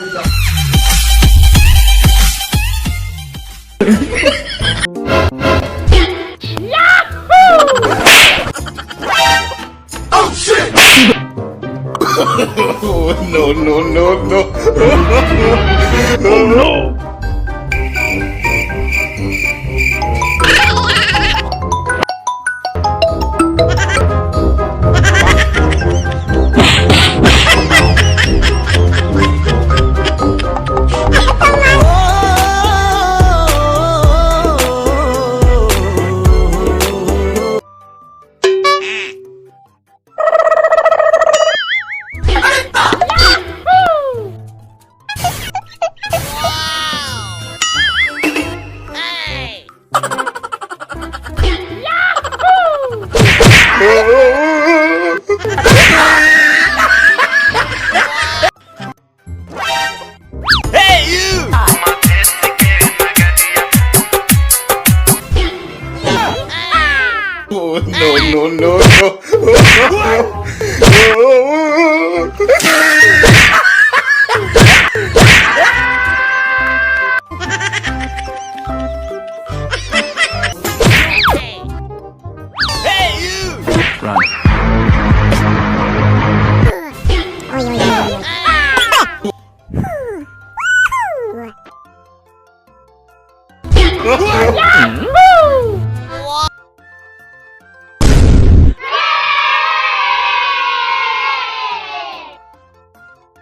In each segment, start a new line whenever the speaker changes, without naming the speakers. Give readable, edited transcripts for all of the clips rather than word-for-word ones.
Oh, no, no, no, no. Oh, no.
Hey you!
Oh, no, no, no, no.
Hey you!
Run.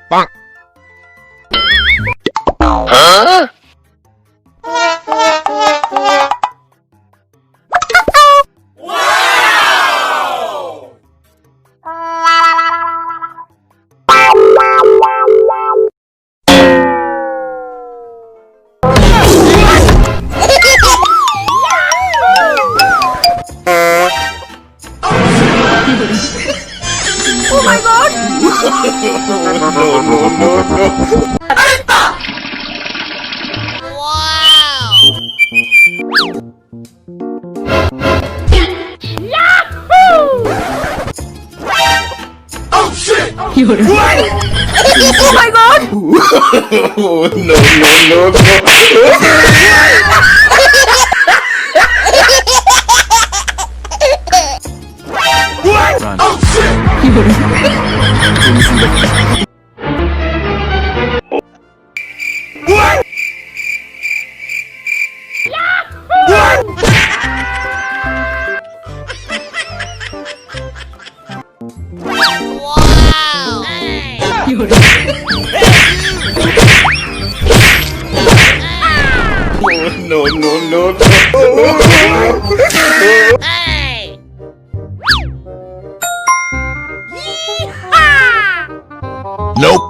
Bonk. Huh?
Oh my God!
No, no, no, no.
Wow!
Yahoo!
Oh, shit!
Oh my God!
Oh, no, no, no, no.
Run.
Oh, shit!
Wow!
Oh, no, no, no, no.
Hey!
Nope.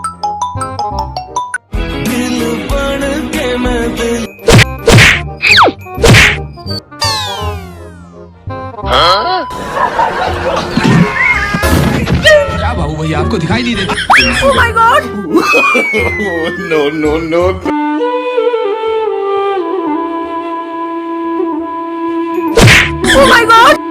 Huh?
क्या बाबू भैया आपको दिखाई नहीं देता?
Oh my God!
No, no, no.
Oh my God!